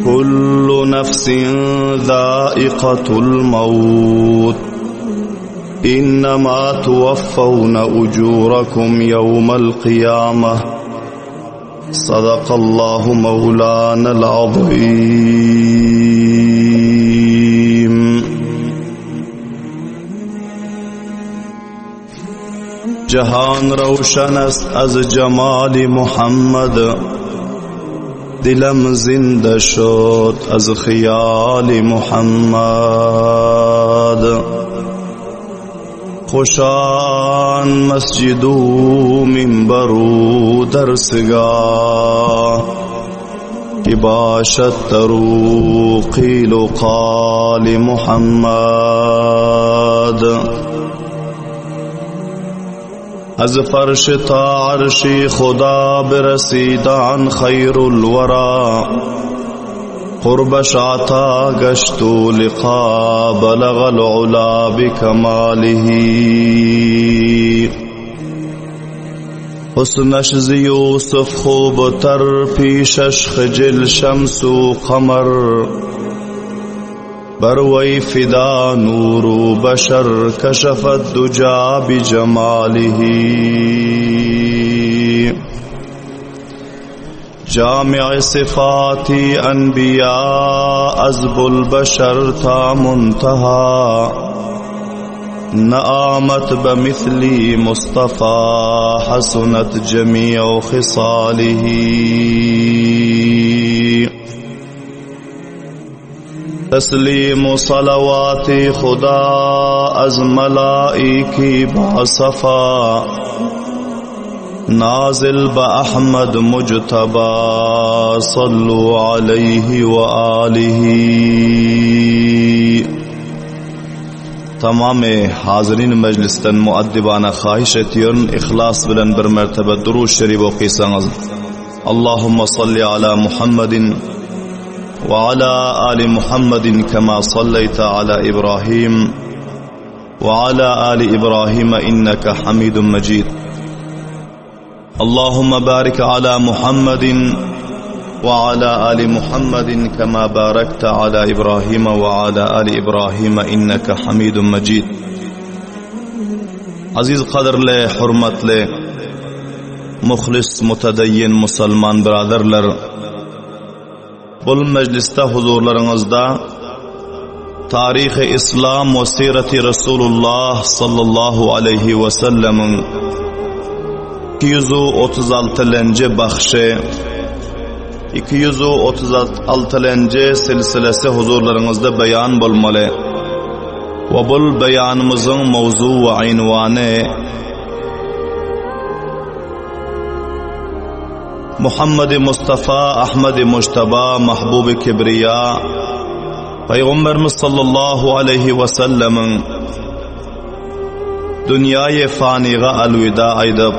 Kullu nefsin zâikatul mevt. İnnemâ tuvaffevne ucûrakum yevmel kıyâmeh. Sadakallahu mevlânel azîm. Jahan rawşan ast az jamali Muhammed Dilim zinde şod az khiyali Muhammed Hoşan mescidu minberu dersgah Ki başat deru qilu kali Muhammed Az farş ta arşi Huda beresidan hayrul vera Qurbaş ata gaştu liqa belagal ula bikemalihi Husnaş zi Yusuf khubtar pişeş khicil şemsu kamar Berwey fida nuru beşer keşefet duca bi cemalihi Cami sıfati enbiya azbul beşer ta muntaha Naamet bemithli Mustafa hasunet cemi'u hisalihi Teslimu salavati Huda az melaiki ba safa Nazil ba Ahmed Mucteba sallu aleyhi ve alihi Tamamy hazirin mejlisden muaddibana haýyş etýärin yhlas bilen bir mertebe Durud Şerif okysaňyz. Allahumma salli ala Muhammedin ve ala ali Muhammedin kema salleýte ala İbrahim ve ala ali İbrahim inneke hamidun mecid. Allahumma barik ala Muhammedin ve ala ali Muhammedin kema barakte ala İbrahim ve ala ali İbrahim inneke hamidun mecid. Aziz gadyrly, hurmatly, muhlis, mutedeyyin musulman biraderler, bul mejlisde huzurlaryňyzda Taryhy Islam we Sireti Resulullah sallallahu aleýhi we sellemiň 236-lenji bahşy, 236-lenji silsilesi huzurlaryňyzda beýan bolmaly we bul beýanymyzyň mowzu we ynwany Muhammedi Mustafa Ahmedi Mujtaba Mahbuby Kibriýa Pygamberimiz sallallahu aleýhi we sellemiň dünýäýi fanyga alwida aýdyp,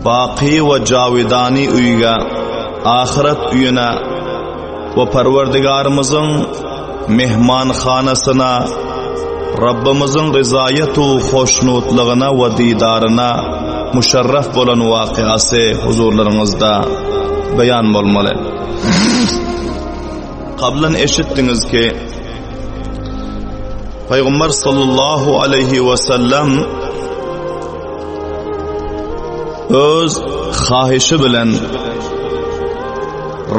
baky we jawidany öýge, ahyret öýüne we Perwerdigarymyzyň mehmanhanasyna, Rabbymyzyň ryzaýatu hoşnutlygyna we didaryna muşerref bolan wakyasy huzurlaryňyzda beýan bolmaly. Kablan eşitdiňiz ki, Pygamber sallallahu aleýhi we sellem öz hahyşy bilen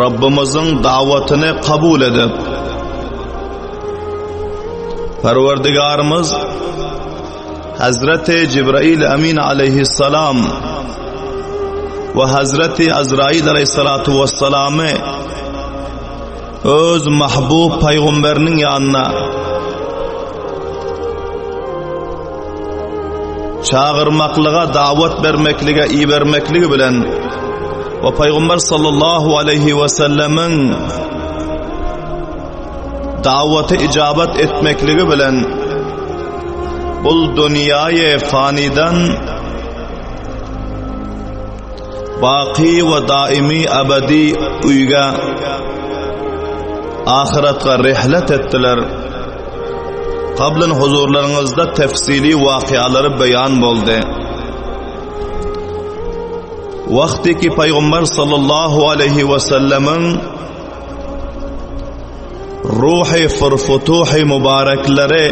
Rabbymyzyň dawatyny kabul edip, Perwerdigarymyz Hazreti Jibrail Amin aleyhisselam we Hazreti Azrail aleyhissalatu vesselamy öz mahbub pygamberiniň ýanyna çagyrmaklyga, dawat bermeklige ibermekligi bilen we Pygamber sallallahu aleýhi we sellemiň dawata ijabat etmekligi bilen bul dünýäýe fanydan Baky we daimi ebedi öýge ahyratga rehlet etdiler. Kablan huzurlaryňyzda tefsili wakyalary beýan boldy. Wagty ki Paýgamber sallallahu aleyhi we sellemiň ruhy furfutuhy mübarekleri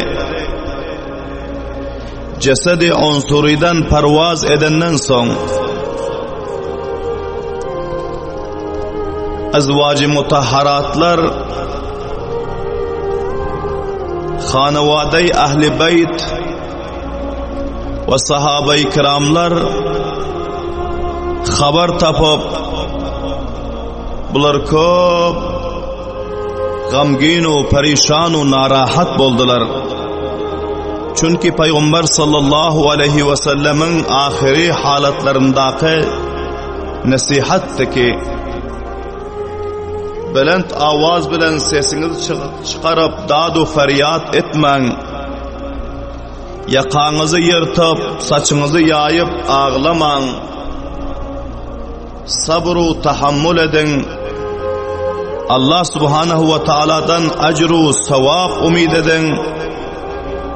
jesedi unsuriden parwaz edenden soň azwajy mutahharatlar hanawaday ahli beýt we sahabai kiramlar habar tapyp bular köp gamgin u perişan u narahat boldular. Çünki Peygamber sallallahu aleyhi ve sellemin ahiri halatlaryndaky nesihatdy ki belent awaz bilen sesiňizi çykaryp dad-u feryat etmäň. Ýakaňyzy ýyrtyp, saçyňyzy ýaýyp aglamaň. Sabr-u tahammul ediň. Allah subhanahu we taaladan ajr-u sawap umyt ediň.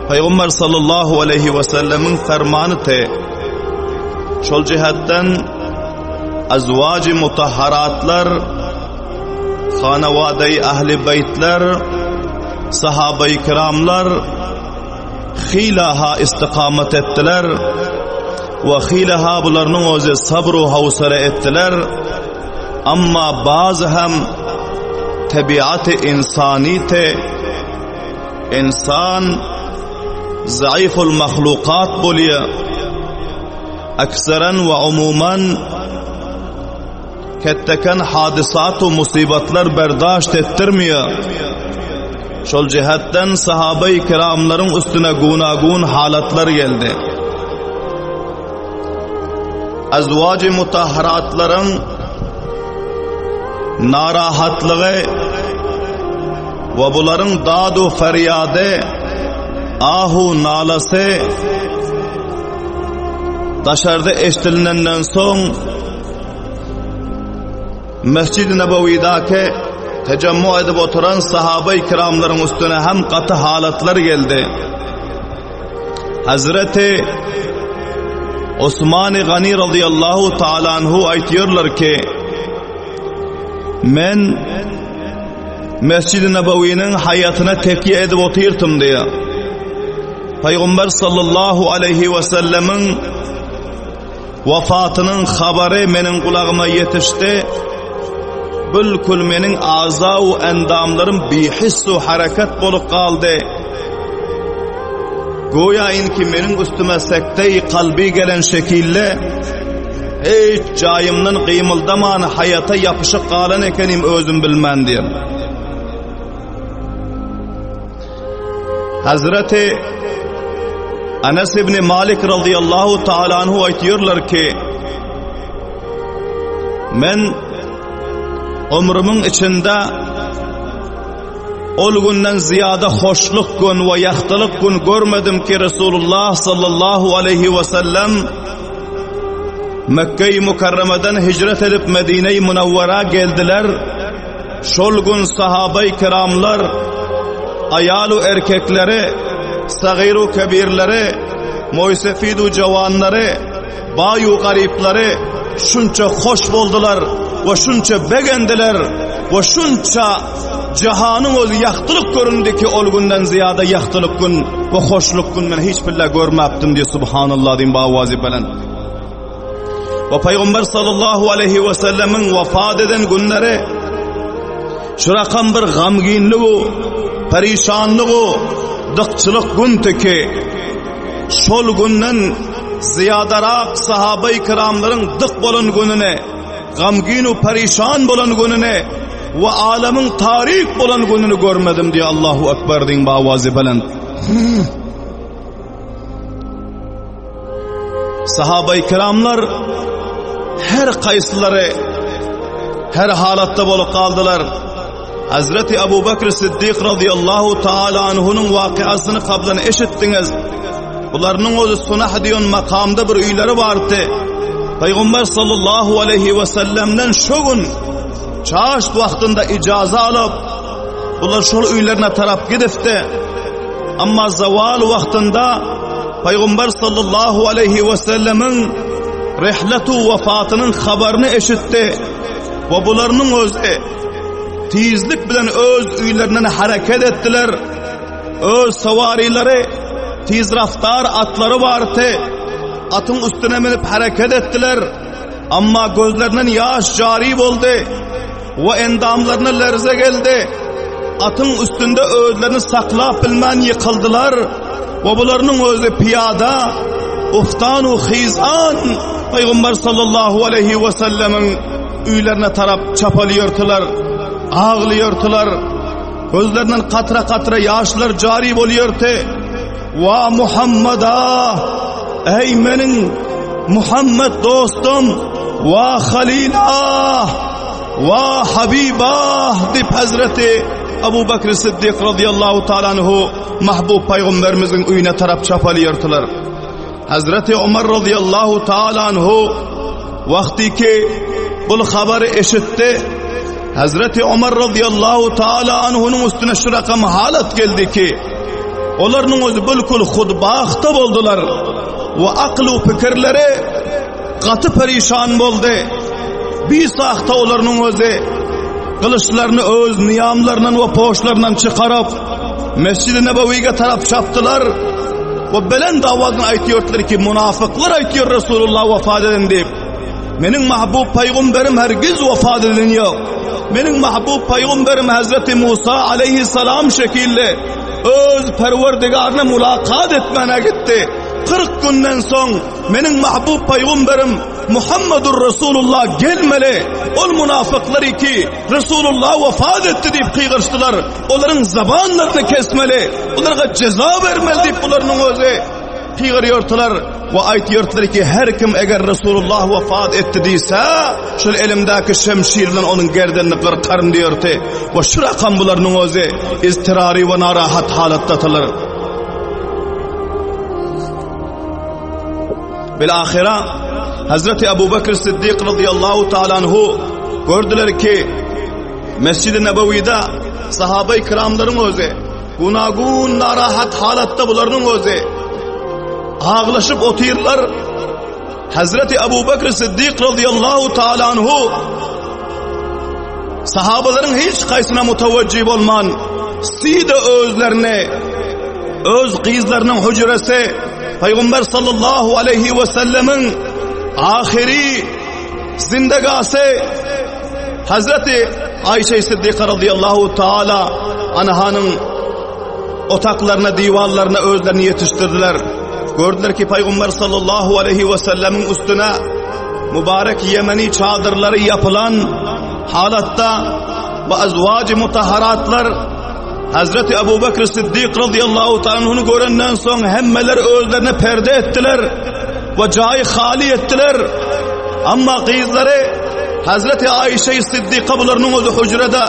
Pygamber sallallahu aleyhi we sellemiň fermany te şol jihetden azwajy mutahharatlar hanawaday ahli beýtler sahabai kiramlar Hyla-ha istikamat etdiler we hyla-ha bularynyň özi sabr u hawsala etdiler. Amma bazy hem tebiaty insani te insan zaiful mahlukat bolýar. Akseren we umuman Ketdeken hadysat u musybatlar berdaşt etdirmeýär. Şol jihetden sahabai kiramlaryň üstüne guna-gun halatlar geldi. Azwajy mutahharatlaryň narahatlygy we bularyň dadu ferýady, ahu nalasy daşarda eşdilinenden soň Mescid-i Nebewidäki tejemmu edip oturan sahabe-i kiramlaryň üstüne hem gaty halatlar geldi. Hazreti Osman-y Gani radıyallahu taala anhu aýtýarlar ki, men Mescid-i Nebewiniň haýatyna tekýe edip otyrtym diýýär. Peygamber sallallahu aleyhi ve sellemiň Wafatynyň habary meniň gulagyma ýetişdi. Bülkül meniň agza u endamlarym bihiss-u hereket bolup galdy. Göýä inki meniň üstüme sekteý kalby gelen şekilde hiç jaýymdan gymyldaman haýata ýapyşyp galan ekenim özüm bilmän diýen. Hazreti Anas ibn Malik radıyallahu taala anhu aýtýarlar ki, Men ömrümiň içinde ol günden zyýada hoşluk gün we ýagtylyk gün görmedim ki Resulullah sallallahu aleyhi ve sellem Mekke-i Mükerremeden hicret edip Medine-i Münevvera geldiler. Şol gün sahabai kiramlar aýal-u erkekleri, sagyr-u kebirleri, moýsefid-u jawanlary, baý-u garyplary şunça hoş boldular we şunça begendiler we şunça jahanyň özi ýagtylyk göründi ki, ol günden zyýada ýagtylyk gün we hoşluk gün men hiç bile görmäpdim diýip subhanallah diýip bawazy belent. We Peygamber sallallahu aleyhi ve sellemin vefat eden günleri şu rakam bir gamginlik perişanlyk dykçylyk gün teki şol günden zyýadarak sahabe-i kiramlaryň dyk bolan gününe gamgin we perişan bolan gününe we alamyň tarik bolan gününi görmedim diye Allahu Ekber diýin bawazy belent. Sahabai kiramlar her kaýsylary her halatda bolup galdylar. Hazreti Abu Bakr Siddik radıyallahu taala anhunyň wakyasyny kablan eşitdiňiz. Bularynyň özi sunah diýen makamda bir öýleri bardy. Peygamber sallallahu aleyhi ve sellemden şu gün çaşt wagtynda ijaza alyp, bular şol öýlerine tarap gidipdi. Amma zawal wagtynda Pygamber sallallahu aleyhi we sellemiň rihletu wefatynyň habaryny eşitdi we bularynyň özi tizlik bilen öz öýlerinden hareket etdiler. Öz sawarilary tiz raftar atlary bardy. Atyň üstüne münüp hareket etdiler. Amma gözlerinden ýaş jary boldy we endamlaryna lerze geldi. Atyň üstünde özlerini saklap bilmän ýykyldylar we bularynyň özi pyýada uftanu hizan Pygamber sallallahu aleyhi we sellemiň öýlerine tarap çapalýardylar, aglaýardylar. Gözlerinden katra-katra ýaşlar jary bolýardy. Wa Muhammada! Eý meniň Muhammed dostum! Wa Halila! Wa Habiba! diýip Hazreti Abu Bakr Siddik radiyallahu ta'ala anhu mahbub paýgamberimiziň öýüne tarap çapalýardylar. Hazreti Omar radiyallahu ta'ala anhu wagty ki bul habary eşitdi. Hazreti Omar radiyallahu ta'ala anhunyň üstüne şu rakam halat geldi ki Olarynyň özi bilkul hudbahta boldular we akly pikirleri gaty perişan boldy. Bir sahta olarynyň özi gylyçlaryny öz nyýamlaryndan we poşlaryndan çykaryp Mescid-i Nebewige tarap çapdylar we belent awazdan aýtýardylar ki munafyklar aýtýar Resulullah wefat eden diýip. Meniň mahbub paýgamberim hergiz wefat eden ýok. Meniň mahbub paýgamberim Hazreti Musa aleyhisselam şekilli öz perwerdigaryna mulakat etmäne gitdi. 40 günden soň meniň mahbub paýgamberim Muhammedur Resulullah gelmeli. Ol munafyklar ki Resulullah wefat etdi diýip gygyryşdylar. Olaryň zabanlaryny kesmeli, olara jeza bermeli diýip bularyň özi Gygyrýardylar we aýtýardylar ki, her kim eger Resulullah wefat etdi diýse, şol elimdäki şemşir bilen onuň gerdenini gyrkaryn diýerdi. We şu rakam bularynyň özi iztirary we narahat halatdadylar. Bilahira Hazreti Abu Bakr Siddik radıyallahu ta'ala anhu gördüler ki Mescid-i Nebewide sahabe-i kiramlaryň özi Gunagun narahat halatda bularyň özi aglaşyp otyrlar. Hazreti Abu Bakr Siddik radıyallahu taala anhu sahabalaryň hiç kaýsyna mutawajjih bolman side özlerini öz gyzlarynyň hücresi Peygamber sallallahu aleyhi ve sellemiň ahiri zindegasy Hazreti Ayşe Siddiqa radıyallahu taala anhanyň otaklaryna, diwanlaryna özlerini ýetişdirdiler. Gördüler ki Peygamber sallallahu aleyhi ve sellemiň üstüne mübarek Yemeni çadyrlary yapılan halatda ve azwaj mutahharatlar Hazreti Ebu Bekir Siddik radıyallahu ta'ala görenden soň hemmeler özlerine perde etdiler ve jaýy hali etdiler. Amma gyzlary Hazreti Ayşe Siddika bularynyň özi hücrede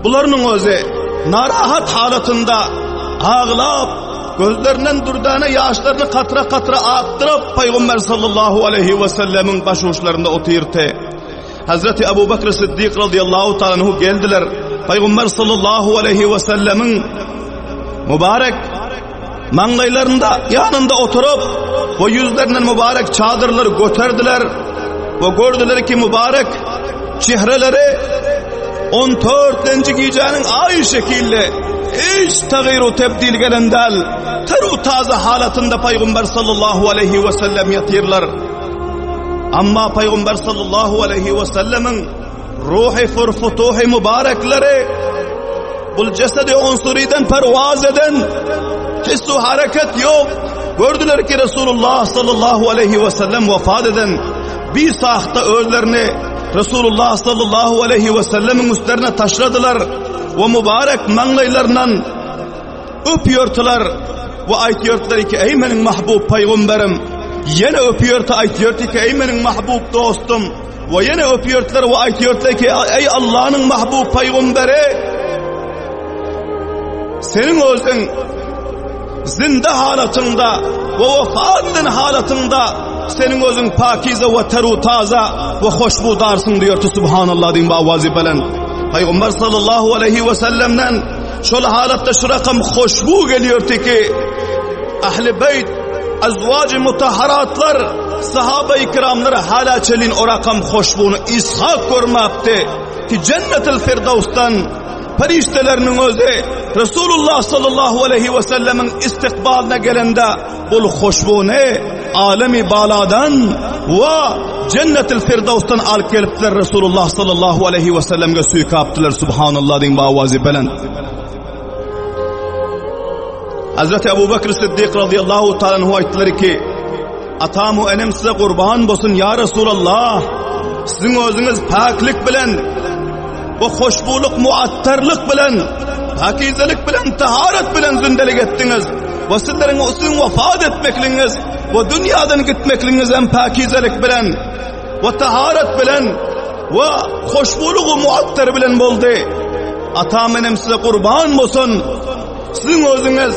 bularynyň özi narahat halatynda aglap gözlerinden dürdane ýaşlaryny katra-katra akdyryp Peygamber sallallahu aleyhi ve sellemiň başuçlarynda otyrdy. Hazreti Abu Bakr Siddik radıyallahu ta'ala anhu geldiler. Peygamber sallallahu aleyhi ve sellemiň mübarek maňlaýlarynda ýanynda oturyp we ýüzlerinden mübarek çadyrlary göterdiler we gördüler ki mübarek çehreleri 14-nji gijäniň aý şekilli hiç tagýyr tebdil gelen däl teru taze halatynda Peygamber sallallahu aleyhi ve sellem ýatyrlar. Amma Peygamber sallallahu aleyhi ve sellemiň ruhy furfutuhy mübarekleri bul cesedi unsuriden pervaz eden hissu hareket yok. Gördüler ki Resulullah sallallahu aleyhi ve sellem vefat eden bir sahta özlerini Resulullah sallallahu aleyhi ve sellemin üstlerine taşladılar ve mübarek maňlaýlaryndan öpýärdiler we aýtýardylar ki, ey meniň mahbub peygamberim, ýene öpýärdi aýtýardy ki, ey meniň mahbub dostum, we ýene öpýärdiler we aýtýardylar ki, ey Allah'yň mahbub peygamberi, seniň özüň zinde halatynda we wefat eden halatynda seniň özüň pakize we teru taza we hoşbudarsyň diýerdi subhanallah diýip awazy belent. Peygamber sallallahu aleyhi ve sellemden. Şol halatda şu rakam hoşbu geliyordu ki Ahli Beyt, azwaj-ı mutahharatlar, sahaba-i kiramlar hala çelin o rakam hoşbuny ishak görmapdy ki Cennetil Firdevs'tan perişdeleriniň özi Resulullah sallallahu aleyhi ve sellemiň istikbalyna gelende Ol hoşbuny alemi baladan we Jennetil Firdawsdan alyp gelipdiler Resulullah sallallahu aleyhi ve sellemge süýkapdylar Subhanallah diýin bawazy belent. Hazreti Ebu Bekir Siddik radıyallahu ta'ala anhu aýtdylar ki Atam we enem size gurban bolsun ya Resulallah. Siziň özüňiz päklik bilen we hoşbulyk muattarlyk bilen pakizelik bilen taharet bilen zindelik etdiňiz. We sizleriň siziň wafat etmekligiňiz we dünýadan gitmekligiňiz hem pakizelik bilen we taharet bilen we hoşbulyk we muattar bilen boldy. Atam enem size gurban bolsun. Siziň özüňiz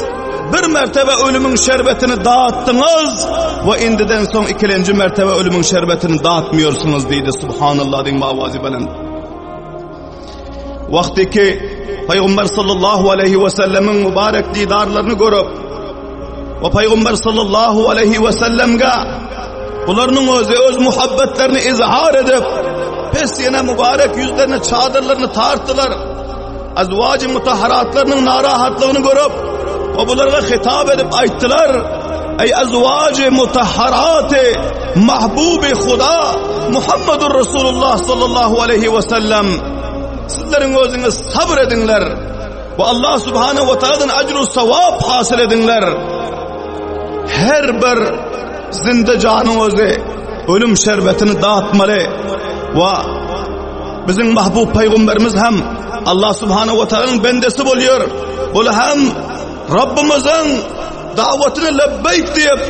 bir mertebe ölümiň şerbetini datdyňyz we indiden soň ikilenji mertebe ölümiň şerbetini datmıyorsunuz diýdi. Subhanallah diýin awazy belent. Wagty ki Peygamber sallallahu aleyhi ve sellemiň mübarek didarlaryny görüp we Peygamber sallallahu aleyhi ve sellemge bularynyň özi öz muhabbetlerini izhar edip pes ýene mübarek ýüzlerini çadyrlaryny tartdylar. Azwaj-y mutahharatlarynyň narahatlygyny görüp we bulara hitap edip aýtdylar: Ey azwaj-y mutahharaty mahbuby Huda Muhammedur Resulullah sallallahu aleyhi ve sellem sizleriň özüňiz sabr ediňler we Allah subhanahu we taaladan ajru sawap hasyl ediňler. Her bir zinde janyň özi ölüm şerbetini datmaly we Biziň mahbub paýgamberimiz hem Allah subhanahu we taalanyň bendesi bolýar. Ol hem Rabbimiziň dawatyna lebbeýk diýip,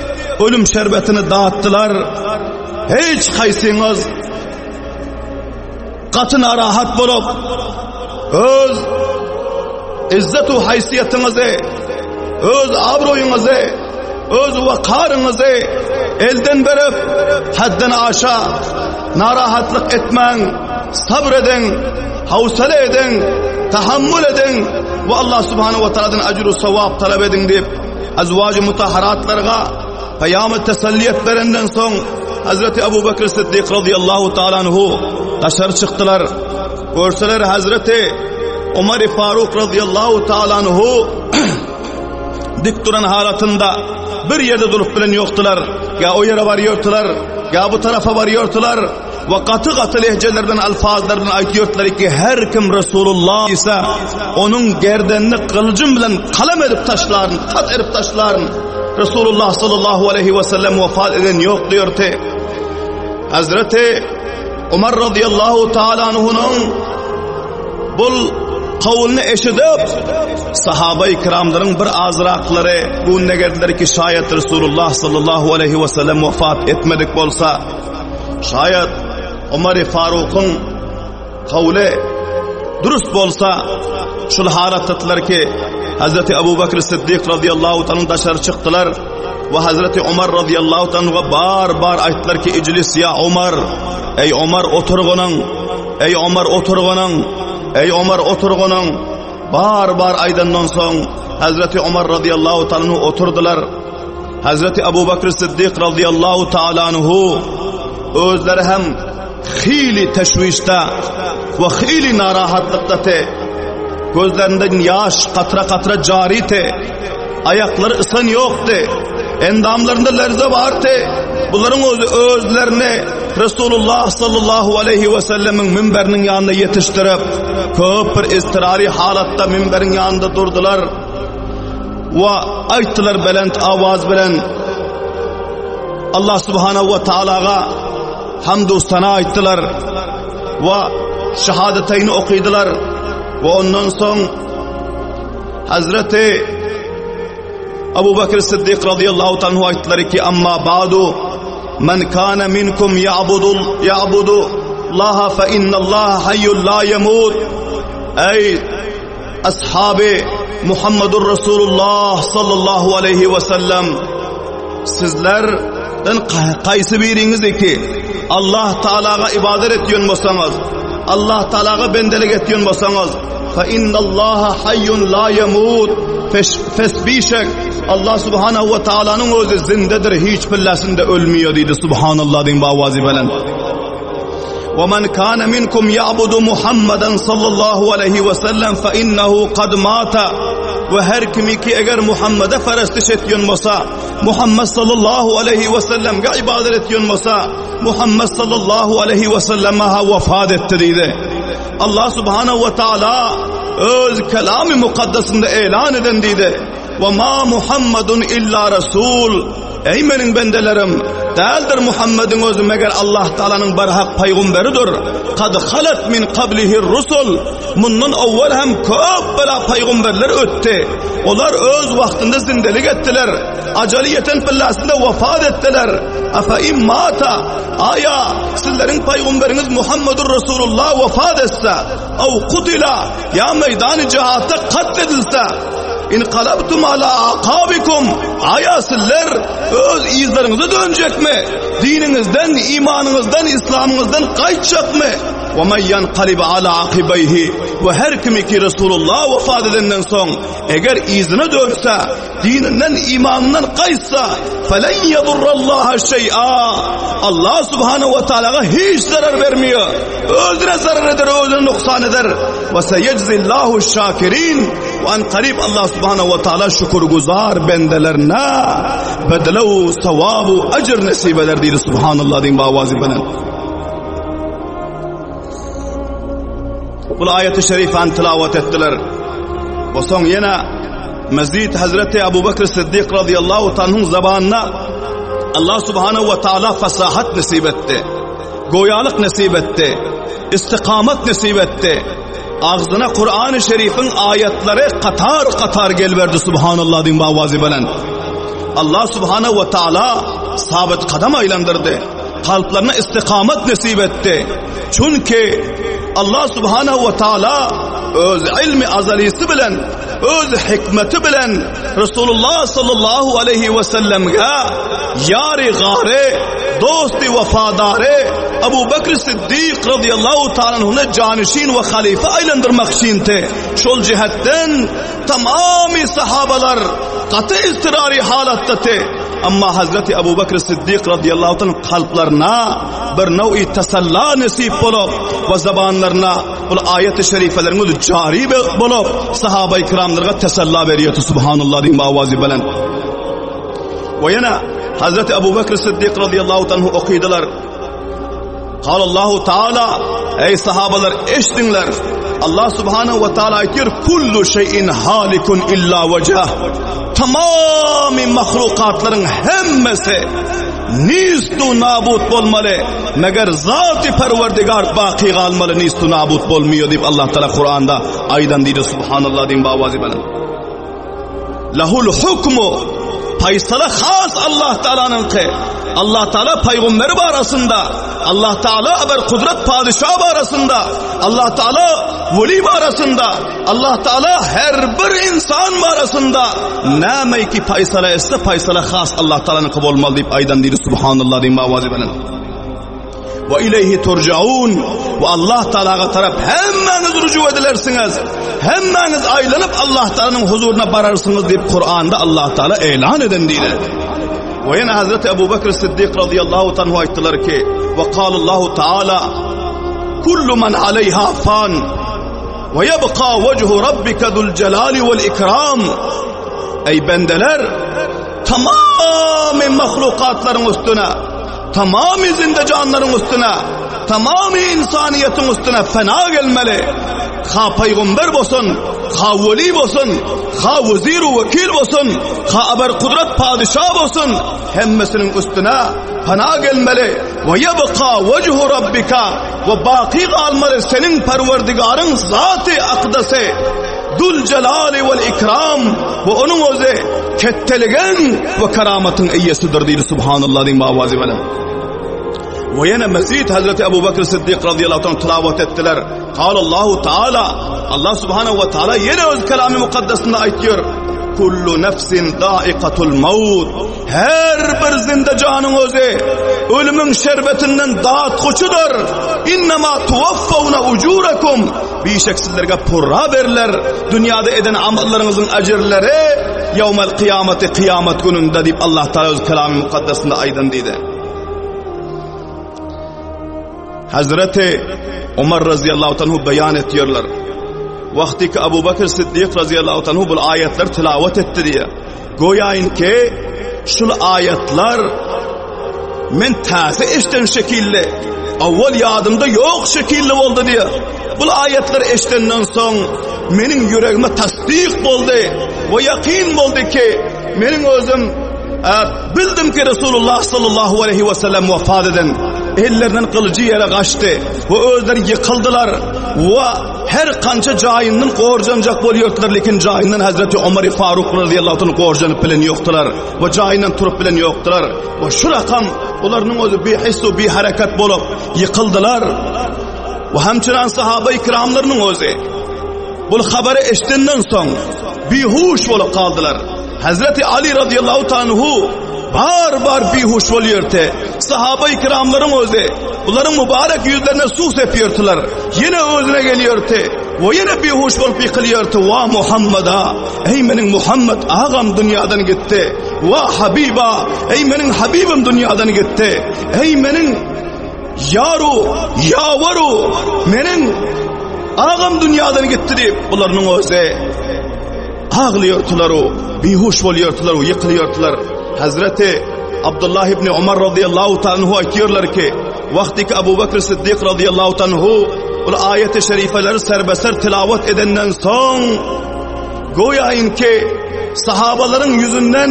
ölüm şerbetini datdylar. Hiç haýsyňyz gaty narahat bolup, öz izzet we haýsyýetiňizi, öz abroýuňyzy, öz wakaryňyzy elden berip, hadden aşa narahatlyk etmäň, sabr ediň, howsala ediň, tahammül ediň we Allah subhanahu wa taaladan ajru sawap talap ediň diýip, azwaj-y mutahharatlarga peýamy teselliýet berenden soň Hazreti Abu Bekr Siddik radıyallahu taala anhu daşary çykdylar. Görseler Hazreti Umar Faruk radıyallahu taala anhu dik duran halatynda bir ýerde durup bilen ýokdular. Ýa o ýere barýardylar, ýa bu tarapa barýardylar we gaty-gaty lehjelerden, alfazlardan aýtýardylar ki, her kim Resulullah ise onuň gerdenini gylyjym bilen kalam edip taşlaryn, kat edip taşlaryn. Resulullah sallallahu aleyhi ve sellem wefat eden ýok diýerdi. Hazreti Umar radıyallahu taala anhunyň Bul kowluny eşidip, sahaba-i kiramlaryň bir azraklary gününe geldiler ki, şaýat Resulullah sallallahu aleyhi ve sellem wefat etmedik bolsa, şaýat Omar-y Farukyň kowly dürüst bolsa, şul halatdadylar ki, Hazreti Abu Bakr Siddik radıyallahu anh'ın daşary çykdylar we Hazreti Omar radıyallahu anh'a bar bar aýtdylar ki, iclis ya Omar, ey Omar oturgynyň Eý Omar oturganyň, eý Omar oturganyň bar-bar aýdandan soň Hazreti Omar radıyallahu ta'ala anhu oturdylar. Hazreti Abu Bakr Siddik radıyallahu ta'ala anhu özleri hem hili teşwişde we hili narahatlykda te gözlerinden ýaş katra-katra jary te aýaklary ysan ýokdy endamlarynda lerze bardy bularyň özi özlerini Resulullah sallallahu aleyhi ve sellemiň minberiniň ýanyna ýetişdirip, köp bir iztirari halatda minberiň ýanynda durdular we aýtdylar belent awaz bilen Allah subhanahu we taalaga hamd u sana aýtdylar we şahadateýni okydylar we ondan soň Hazreti Abu Bakr Siddik radıyallahu anhu aýtdylar ki amma ba'du Men kana minkum ya'budu ya'budu Allaha fe innallaha hayyun la yemut. Ey ashabi Muhammedur Resulullah sallallahu aleyhi ve sellem sizlerden kaýsy biriňiz ki Allah Taalaga ibadet etýän bolsaňyz, Allah Taalaga bendelik etýän bolsaňyz, Fe innallaha hayyun la yamut. Fes bişek Allah subhanahu ve taala'nın özü zindedir, hiç pillasinde ölmüyor dedi. Subhanallah deyin bawazi bilen. ومن كان منكم يعبد محمدا صلى الله عليه وسلم فإنه قد مات ve her kimi ki eger Muhammed'e perestiş etýän bolsa, Muhammed sallallahu aleyhi ve sellem'e ibadet etýän bolsa, Muhammed sallallahu aleyhi ve selleme ha vefat etdi diýdi. Allah subhanahu ve taala öz kelamy mukaddesinde elan eden diýdi. Ve ma Muhammedun illa rasul. Eý meniň bendelerim, däldir Muhammediň özi meger Allah Taalanyň barhak paýgamberidir. Kad halat min qablihi rusul. Mundan owwal hem köp bela paýgamberler ötdi. Olar öz wagtynda zindelik etdiler. Ajaly ýeten pillasynda wafat etdiler. Afa im mata aýa sizleriň paýgamberiňiz Muhammedur Rasulullah wafat etse, aw kutila ýa meýdany jihatda katledilse, inqalabtum ala aqabikum aýa sizler öz yzlaryňyza dönjekmi? Diniňizden, imanyňyzdan, islamyňyzdan gaýtjakmy? Ve men yanqalib ala aqibayhi ve her kimi ki Resulullah wafat edenden soň eger yzyna dönse dininden imanyndan gaýtsa felen yadurrallaha şey'a Allah subhanahu ve teala'ya hiç zarar bermiyor. Özüne zarar eder, özüne nuksan eder. Ve seyeczillahu şakirin ve an karib Allah subhanahu ve teala şükürgüzar bendelerine bedelev sevabu ecr nesip eder diýdi subhanallah diýin bawazi bilen. Bu aýaty şerifany tilawat etdiler. We soň ýene Mezid Hazreti Abu Bakr Siddik radıyallahu tanh'ın zabanyna Allah subhanahu ve taala fasahat nesip etdi. Goýalyk nesip etdi. Istikamat nesip etdi. Agzyna Kur'an-ı Şerif'in aýatlary katar-katar gelberdi subhanallah diýin bawazi bilen. Allah subhanahu ve taala sabit kadam aýlandyrdy. Kalplaryna istikamat nesip etdi. Çünki Allah subhanahu ve taala öz ilmi azalisi bilen, öz hikmeti bilen Resulullah sallallahu aleyhi ve sellem'e yari gare, dosti vefadare Ebu Bekir Siddik radıyallahu ta'ala canişin ve halife aylandırmak için şol cihetten tamami sahabalar gaty istirari halatda Amma Hazreti Ebu Bekir Siddik radıyallahu anh kalplarına bir nevi tesalla nesip bolup ve zabanlarına bu ayet-i şerifelerin özi cari bolup sahaba-i kiramlara tesalla veriyordu subhanallah diýip awazy bilen. Ve ýene Hazreti Ebu Bekir Siddik radıyallahu anh okydylar. Kal Allahu Teala ey sahabalar eşdiňler. Allah Subhanahu ve Teala aýtýar kullu şeyin halikun illa wejh. Tamamy mahlukatlaryň hemmesi nistu nabut bolmaly. Meger zat-y Perwerdigar baky galmaly nistu nabut bolmaýar diýip Allah Teala Kur'anda aýdan diýdi Subhanallah diýip bawazy bilen. Lahul hukmu Paýsala has Allah Taalanyňky. Allah Taala paýgamberi barasynda, Allah Taala aber kudret padişah barasynda, Allah Taala weli barasynda, Allah Taala her bir insan barasynda näme ki paýsala etse paýsala has Allah Taalanyňky bolmaly diýip aýdan diýdi subhanallah diýip awazy bilen. Ve ileyhi turcaun ve Allah Teala'ya tarap hemmäňiz rücu edilersiňiz. Hemmäňiz aýlanyp Allah Teala'nyň huzuryna bararsyňyz diýip Kur'anda Allah Teala elan eden diýdi. Ve ýene Hazreti Ebu Bekir Siddik radıyallahu anhu aýtdylar ki, ve kalallahu Teala kullu men aleyha fan ve yebqa vechhu rabbike zul celali vel ikram. Ey bendeler, tamamy mahlukatlaryň üstüne Tamamy zinde janlaryň üstüne, tamamy ynsanyýetiň üstüne fena gelmeli. Ha paýgamber bolsun, ha weli bolsun, ha wezir wekil bolsun, ha aber kudret padişah bolsun, hemmesiniň üstüne fena gelmeli. Ve yebqa vechhu rabbika ve baky galmaly seniň Perwerdigaryň zaty akdasy. Dul jelali vel ikram we onuň özi ketteligiň we karamatyň eýesidir diýdi subhanallah diýip awazy bilen. We ýene mezid Hazreti Ebu Bekir Siddik radıyallahu anh tilawat etdiler. Kal Allahu Teala Allah subhanahu ve Teala ýene öz kelamy mukaddesinde aýtýar. Kullu nefsin daikatul maut. Her bir zinde janyň özi ölümiň şerbetinden datguçydyr. Innema tuwaffawna ujurakum. Bişek sizlerge purra beriler. Dünýäde eden amallaryňyzyň ejirleri ýewmel kyýamaty kyýamat gününde diýip Allah Taala öz kelamy mukaddesinde aýdan diýdi. Hazreti Umar radhiyallahu anhu beýan etýärler. Wagty ki Abu Bakr Siddik radhiyallahu anhu bu aýatlar tilawat etdi diýe. Goýaýyn ki şul aýatlar men täze eşden şekilli, awwal ýadymda ýok şekilli boldy diýe. Bu aýatlar eşdenden soň meniň ýüregime tasdyk boldy we ýakyn boldy ki meniň özüm Bildim ki Resulullah sallallahu aleyhi ve sellem vefat eden ellerinden gylyjy ýere gaçdy we özleri ýykyldylar we her kança jaýyndan gorjanjak bolýardylar lekin jaýyndan Hazreti Omar Faruk radiyallahu anh gorjanyp bilen ýokdular we jaýyndan turup bilen ýokdular we şu rakam olaryň özi bihis we bihareket bolup ýykyldylar we hemçinan sahaba ikramlarynyň özi bu habary eşidenden soň bihuş bolup galdylar. Hazreti Ali radıyallahu anhu bar bar bihuş bolýardy. Sahaba ikramlaryň özi bularyň mübarek ýüzlerine suw sepýärdiler. Ýene özüne gelýärdi. We ýene bihuş bolup ýykylýardy. Wa Muhammeda, ey meniň Muhammed agam dünýadan gitdi. Wa Habiba, ey meniň Habibim dünýadan gitdi. Ey meniň ýaru, ýawaru, meniň agam dünýadan gitdi diýip, bularyň özi Aglaýardylar-u, bihuş bolýardylar-u, ýykylýardylar. Hazreti Abdullah ibn Umar radiyallahu ta'ala anhu aýtýarlar ki, wagty ki Abu Bakr Siddik radiyallahu ta'ala anhu ol aýat-y şerifeleri serbeser tilawat edenden soň, goýaýyn ki sahabalaryň ýüzünden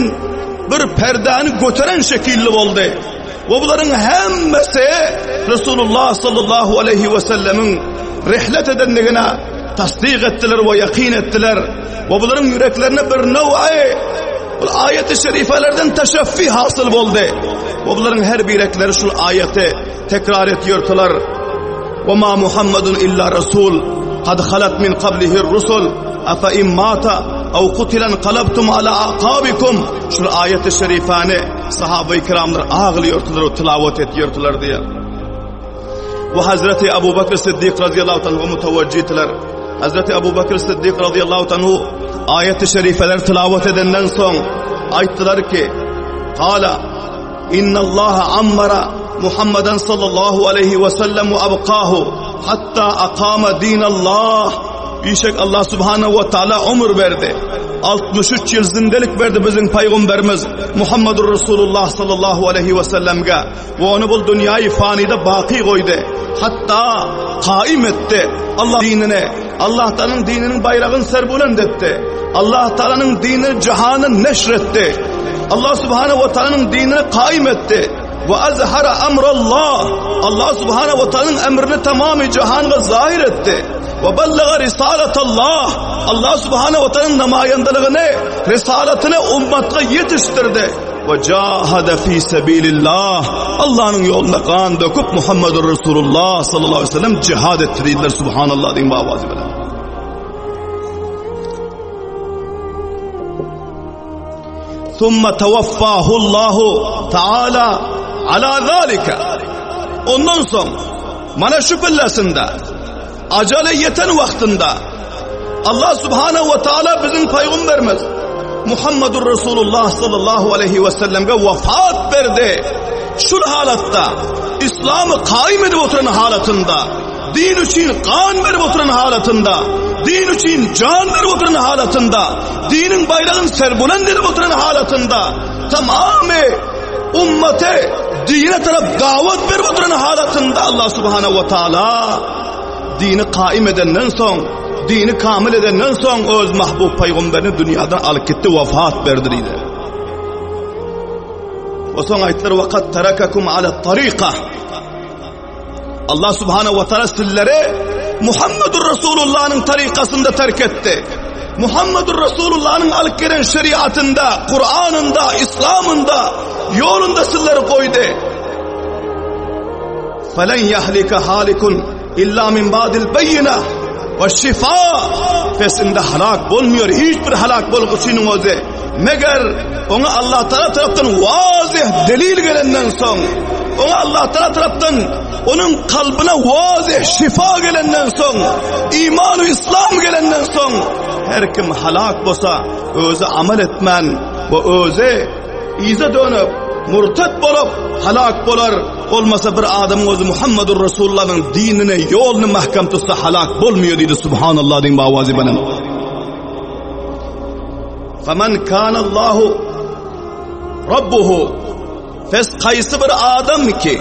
bir perdäni göteren şekilli boldy. We bularyň hemmesi Resulullah sallallahu aleyhi ve sellemiň rihlet edendigine tasdik etdiler we ýakyn etdiler. We bularyň ýüreklerine bir now'y bu aýat-y şerifelerden teşeffi hasyl boldy. We bularyň her birekleri şul aýaty tekrar etýärdiler. Ve ma Muhammedun illa rasul kad halat min qablihi rusul afa in mata aw qutilan qalabtum ala aqabikum şul aýat-y şerifani Sahaba-i kiramlar aglaýardylar we tilawat etýärdiler diýýär. We Hazreti Abu Bakr Siddik radiyallahu anhu mutawajjihdiler. Hazreti Abu Bakr Siddik radiyallahu anhu aýet-i şerifeler tilawat edenden soň aýtdylar ki: "Qala innallaha ammara Muhammadan sallallahu aleyhi ve sellem ve abqahu hatta aqama dinallah." Bişek Allah subhanahu ve taala ömür berdi. 63 ýyl zindelik berdi biziň paýgamberimiz Muhammedur Resulullah sallallahu aleyhi ve sellemge we ony bu dünýäi fanide baky goýdy. Hatda kaim etdi Allah dinini, Allah Taalanyň dininiň baýragyny serbulend etdi. Allah Taalanyň dinini jahana neşr etdi. Allah subhanahu ve Taalanyň dinini kaim etdi. Ve azhara emrallah. Allah subhanahu ve Taalanyň emrini tamamy jahana zahir etdi. Ve bellaga risalatallah. Allah subhanahu ve Taalanyň namaýandalygyny, risalatyny ummatga ýetişdirdi. Ve cahada fi sebilillah. Allah'ın ýolunda gan döküp Muhammedur Resulullah sallallahu aleyhi ve sellem cihad etdi diýdiler. Subhanallah diýin babazy bilen. Thumma tawaffahullahu taala ala zalika. Ondan soň mana şu pillesinde Ajaly ýeten wagtynda Allah subhanahu we taala biziň paýgamberimiz Muhammedur Resulullah sallallahu aleyhi we sellemge wafat berdi. Şul halatda İslamy kaim edip oturan halatynda, din üçin gan berip oturan halatynda, din üçin can berip oturan halatynda, diniň baýragyny serbulend edip oturan halatynda, tamamy ummate dine tarap dawat berip oturan halatynda Allah subhanahu we taala dini kaim edenden soň, dini kamil edenden soň öz mahbub paýgamberini dünýadan alyp gitdi, wafat berdi diýdi. O soň aýtdylar, "Waqat tarakakum ala tariqa." Allah subhanahu wa taala sizleri Muhammedur Resulullah'ın tarikasında terk etti. Muhammedur Resulullah'ın alıp gelen şeriatında, Kur'an'ında, İslam'ında, yolunda sizleri koydu. Felen yahlike halikun illa min ba'dil beyyine ve şifa pesinde halak bolmuyor. Hiçbir halak bolguçynyň özi. Meger oňa Allah Taala tarapdan wazih delil gelenden soň, oňa Allah Taala tarapdan. Onuň kalbyna wazeh şifa gelenden soň, iman we islam gelenden soň, her kim halak bolsa, özi amal etmän we özi yza dönüp, murtat bolup, halak bolar. Bolmasa bir adamyň özi Muhammedur Resulullah'yň dinine, ýoluny mahkam tutsa halak bolmaýar diýdi. Subhanallah diýin bawazy bilen. Faman kana Allahu Rabbuhu Fes kaýsy bir adam ki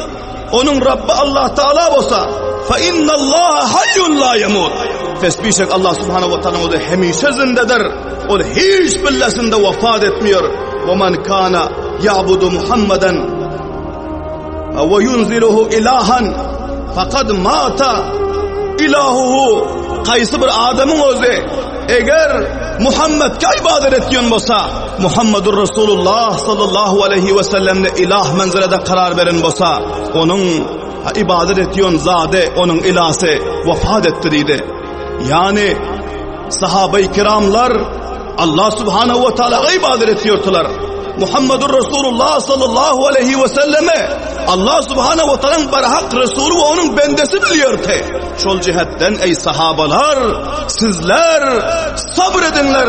onuň Rabbi Allah Taala bolsa fa innallaha hayyun la yamut. Fes bişek Allah Subhanahu wa Taala o hemişe zindedir. Ol hiç billesinde vefat etmiyor. Ve men kana ya'budu Muhammeden ve yunziluhu ilahan fakat mata ilahuhu kaýsy bir adamyň özi eger Muhammedke ibadet etýän bolsa Muhammedur Resulullah sallallahu aleyhi ve sellemne ilah menzilede karar beren bolsa onuň ibadet etýän zady onuň ilasy vefat etdi diýdi. Yani Sahabe-i kiramlar Allah subhanahu ve teala ibadet ediyordular. Muhammedur Resulullah sallallahu aleyhi ve selleme Allah subhanahu ve teala'nın barhak Resulü ve onun bendesi biliyordu. Şol cihetten ey sahabalar sizler sabredinler,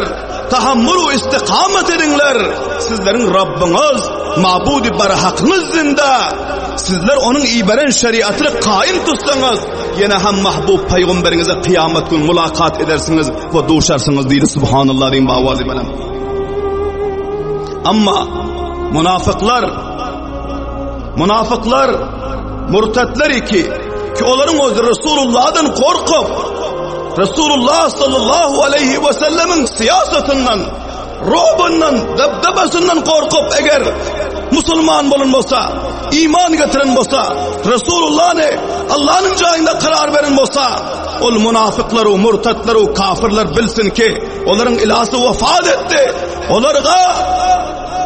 tahammül ve istikamet edinler. Sizlerin Rabbiniz, mabudi barhakyňyz zinde. Sizler onun iberen şeriatyny kaim tutsaňyz, Ýene hem mahbub paýgamberiňize kyýamat gün mulakat edersiňiz we duşarsyňyz diýdi subhanallah diýin bawazy bilen. Amma munafyklar munafyklar murtatlar iki ki olaryň öz Resulullah'dan korkup Resulullah sallallahu aleyhi ve sellemin siyasetinden Robundan, dabdabasyndan gorkup eger musulman bolan bolsa, iman getiren bolsa, Resulullahny Allahnyň jaýynda karar beren bolsa, ol munafyklar, murtatlar, kafirler bilsin ki, olaryň ilasy wefat etdi. Olarga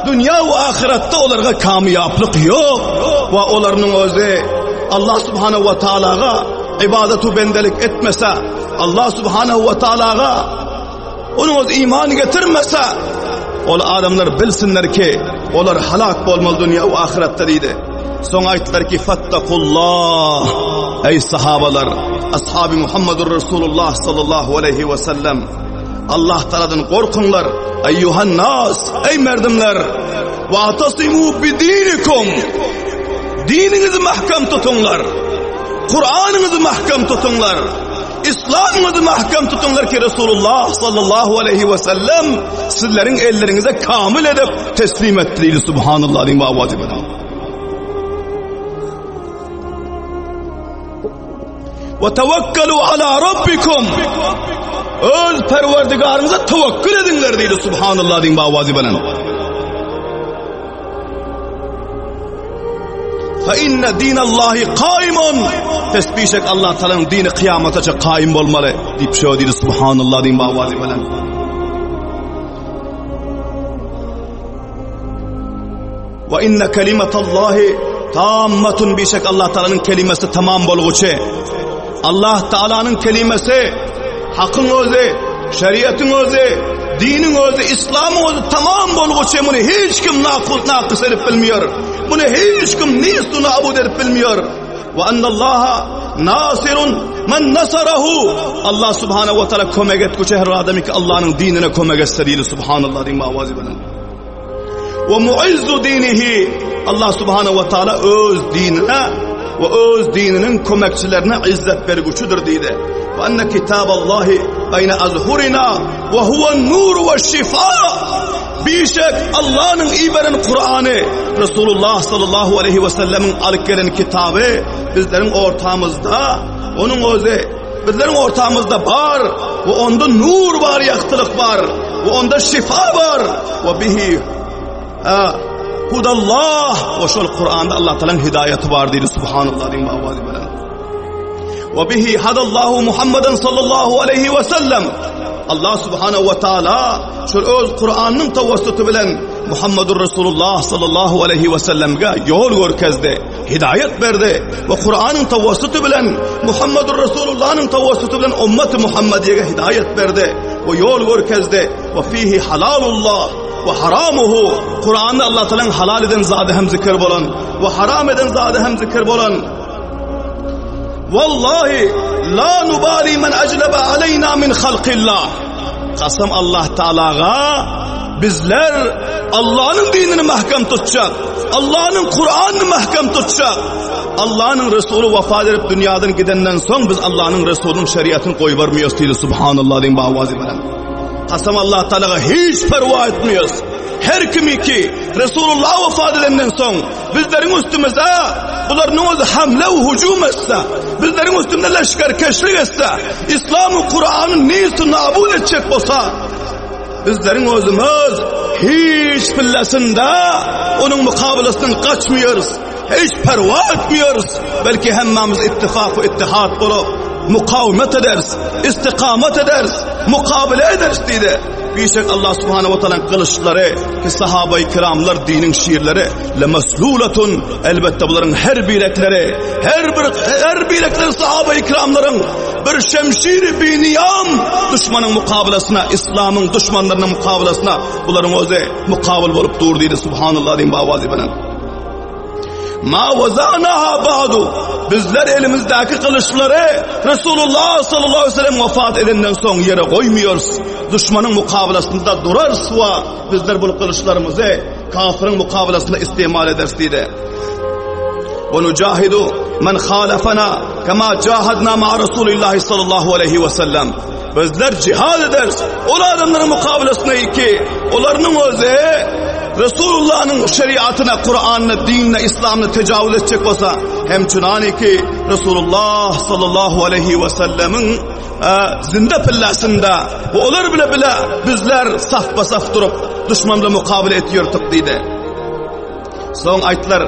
dünýä we ahyretde olarga kamyýaplyk ýok we olaryň özi Allah subhanahu wa taalaga ibadat we bendelik etmese, Allah subhanahu wa taalaga Onuň öz iman getirmese, ol adamlar bilsinler ki, olar halak bolmaly dünýä we ahyretde diýdi. Soň aýtdylar ki, fattakullah. Ey sahabalar, ashabi Muhammedur Resulullah sallallahu aleyhi ve sellem. Allah Taala'dan gorkuňlar. Eyyuhan nas, ey merdimler. Ve atasimu bidinikum. Diniňizi mahkam tutuňlar. Kur'anyňyzy mahkam tutuňlar. Islamyňyzy mahkem tutuňlar ki Resulullah sallallahu aleyhi ve sellem sizleriň elleriňize kamil edip teslim etdi diýdi subhanallah diýip awazy bilen. Ve tevekkalu ala rabbikum. Öz perwerdigaryňyza tewekkül ediňler diýdi subhanallah diýip awazy bilen. Fa inne dinallahi kaimun. Pes bişek Allah Taala'nın dini kıyamata kaim bolmaly diýip şo diýdi subhanallah diýip awazy bilen. Ve inne kelimetallahi tammatun bişek Allah Taala'nın kelimesi tamam bolguçy. Allah Taala'nın kelimesi hakyň özi, şeriatyň özi, diniň özi, islamyň özi tamam bolguçy muny hiç kim nakut nakys edip bilmiyor. Muny hiç kim nistu nabud edip bilmiyor. Ve ennallaha nasirun men nasarahu. Allah subhanahu ve teala kömek etguçy her adamy ki Allah'ın dinine kömek etse diýdi subhanallah diýip awazy bilen. Ve muizzu dinihi Allah subhanahu ve teala öz dinine ve öz dininiň kömekçilerine izzet bergüçidir diýdi. Ve enne kitaballahi beyne azhurina ve huven nur ve şifa. Bişek Allah'ın iberen Kur'an'ı Resulullah sallallahu aleyhi ve sellemin alyp gelen kitaby bizleriň ortamyzda onuň özi Bizleriň ortamyzda bar we onda nur bar, ýagtylyk bar we onda şifa bar. We bihi hudallah we şol Kur'anda Allah Taala'nın hidaýeti bar diýdi subhanallah diýip awazy bilen. We bihi hadallahu Muhammeden sallallahu aleyhi ve sellem. Allah subhanahu ve taala şol öz Kur'anyň tawassuty bilen Muhammedur Resulullah sallallahu aleyhi ve sellemge ýol görkezdi. Hidaýat berdi we Kuranyň tawassuty bilen Muhammedur Resulullahnyň tawassuty bilen ummaty Muhammediýege hidaýat berdi we ýol görkezdi we fihi halalullah we haramuhu Kuranda Allah Taalanyň halal eden zady hem zikir bolan we haram eden zady hem zikir bolan. Wallahi la nubali men ejlebe aleyna min halkillah. Kasam Allah Taalaga bizler Allah'ın dinini mahkem tutjak. Allah'ın Kur'an'ını mahkem tutjak. Allah'ın Resulü vefat edip dünyadan gidenden soň biz Allah'ın Resulü'nün şeriatını goýbermiýos diýdi Subhanallah diýin bawazy bilen. Kasam Allah Taalaga hiç perwa etmiýos. Her kimi ki Resulullah vefat edenden soň Bizleriň üstümize bularyň özi hamle we hüjüm etse, bizleriň üstünde leşgerkeşlik etse, İslam we Kur'any nist nabud etjek bolsa, bizleriň özümiz hiç pillesinde onuň mukabelasyndan gaçmıyoruz, hiç perwa etmiyoruz, belki hemmemiz ittifak we ittihat bolup mukawemet ederiz, istikamet ederiz, mukabele ederiz diýdi. Bişek Allah Subhanahu wa Taala gylyçlary ki sahabai kiramlar diniň şirleri lemeslulatun elbetde bularyň her birekleri her bir her birekleri sahabai kiramlaryň bir şemşiri biniyam düşmanyň mukabalasyna islamyň düşmanlarynyň mukabalasyna bularyň özi mukabil bolup dur diýdi subhanallah diýin bawazy bilen. Ma wazanaha ba'du. Bizler elimizdäki gylyçlary Resulullah sallallahu aleyhi ve sellem wafat edenden soň ýere goýmuyoruz. Düşmanyň mukabelasynda durarys we bizler bu gylyçlarymyzy kafirin mukabelasynda istimal ederis diýdi. Ve nujahidu men halafana kema jahadna ma Resulullah sallallahu aleyhi ve sellem. Bizler jihad ederiz. Ol adamlaryň mukabelasynda ki, olaryň özi Resulullah'ın şeriatına, Kur'an'ına, dinine, İslam'ına tecavüz edecek olsa, hem çunani ki Resulullah sallallahu aleyhi ve sellemin e, zinde pillasında ve olar bile bile bizler saf basaf durup düşmanla mukabele etiyorduk dedi. Soň aýtdylar,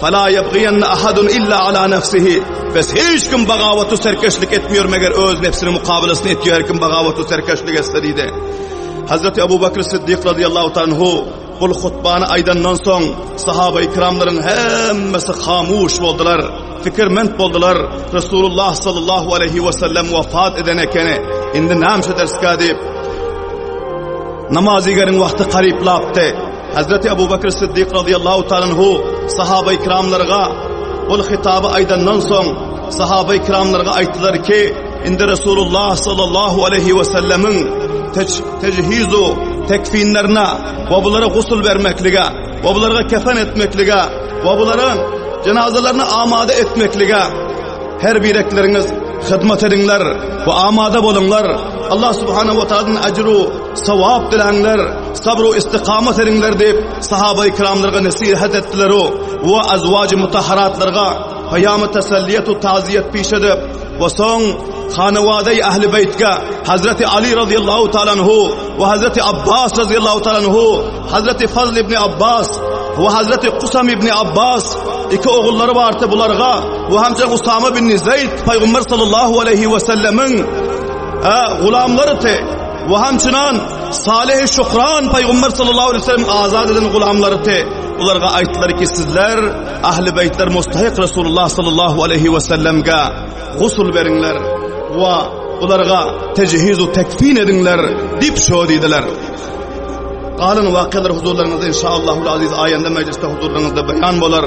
Fela ýebgiýenne ahadun illa ala nefsihi. Bes hiç kim bagawatu serkeşlik etmiyor meger öz nefsini mukabelesyny etýär her kim bagawatu serkeşlik etse diýdi. Hazreti Ebu Bekr Siddik radıyallahu anhu bul hutbany aýdandan soň sahaba-i kiramlaryň hemmesi hamuş boldular, fikirment boldular. Resulullah sallallahu aleyhi ve sellem wafat eden ekeni. Indi näme ederskä diýip namaz igeriň wagty garyplapdy. Hazreti Ebu Bekr Siddik radıyallahu ta'ala anhu sahaba-i kiramlarga bul hitaby aýdandan soň sahaba-i kiramlarga aýtdylar ki, indi Resulullah sallallahu aleyhi ve sellemiň tejhizu tekfinlerine we bulara gusul bermeklige we bulara kefen etmeklige we bulara jenazalaryny amada etmeklige her birekleriňiz hyzmat ediňler we amada boluňlar. Allah subhanahu wa ta'aladan ajru sawap diläňler. Sabr we istikamat ediňler diýip, sahaba-i kiramlarga nesihat etdiler we azwaj-y mutahharatlarga paýam-y teselliýet we taziýet piş edip, we soň hanawada-y ähli beýtge Hazreti Ali radiyallahu ta'ala anhu we Hazreti Abbas radiyallahu ta'ala anhu, Hazreti Fazl ibn Abbas we Hazreti Kusam ibn Abbas iki ogullary bardy bularga we hamça Usama bin Zeyd Peygamber sallallahu aleyhi ve sellemiň gulamlary te we hamçynan Salih Şukran Peygamber sallallahu aleyhi ve sellem azat eden gulamlary te bularga aýtdylar ki sizler ahli beýtler mustahik Resulullah sallallahu aleyhi ve sellemge gusul beriňler we bularga tejhiz we tekfin ediňler diýip şo diýdiler. Galan wakalar huzurlaryňyzda inşaallah aziz aýanda mejlisde huzurlaryňyzda beýan bolar.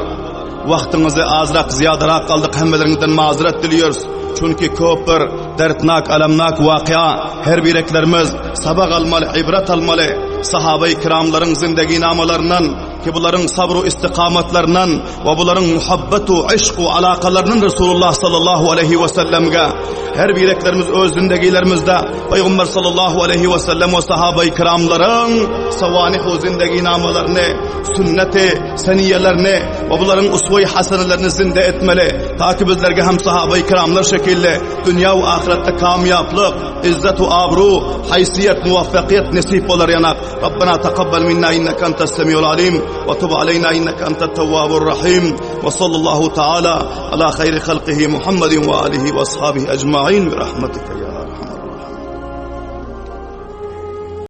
Wagtyňyzy azrak zyýadarak aldyk hemmeleriňizden mazeret diliyoruz. Çünki köp bir dertnak, alamnak wakya her bireklerimiz sabak almaly, ibret almaly. Sahaba-i kiramlaryň zindeginamalaryndan ki bularyň sabr istikamatlaryndan we bularyň muhabbet we yşk we alakalaryndan Resulullah sallallahu aleyhi ve sellemge her bireklerimiz öz zindegilerimizde Peygamber sallallahu aleyhi ve sellem we sahaba-i kiramlaryň savanih we zindeginamalaryny sünneti seniyelerini we bularyň uswe-i hasenelerini zinde etmeli. Ta ki bizlerge hem sahaba-i kiramlar şekilli dünýä we ahiretde kamýaplyk, izzet we abru, haýsyýet, muwaffakiyet nesip bolar ýanak. Rabbena takabbal minna inneke entes semiul alim we tub aleyna inneke entet tewwabur rahim. We sallallahu taala ala hayri halkihi Muhammedin we alihi we ashabihi ecmaîn bi rahmetike ya.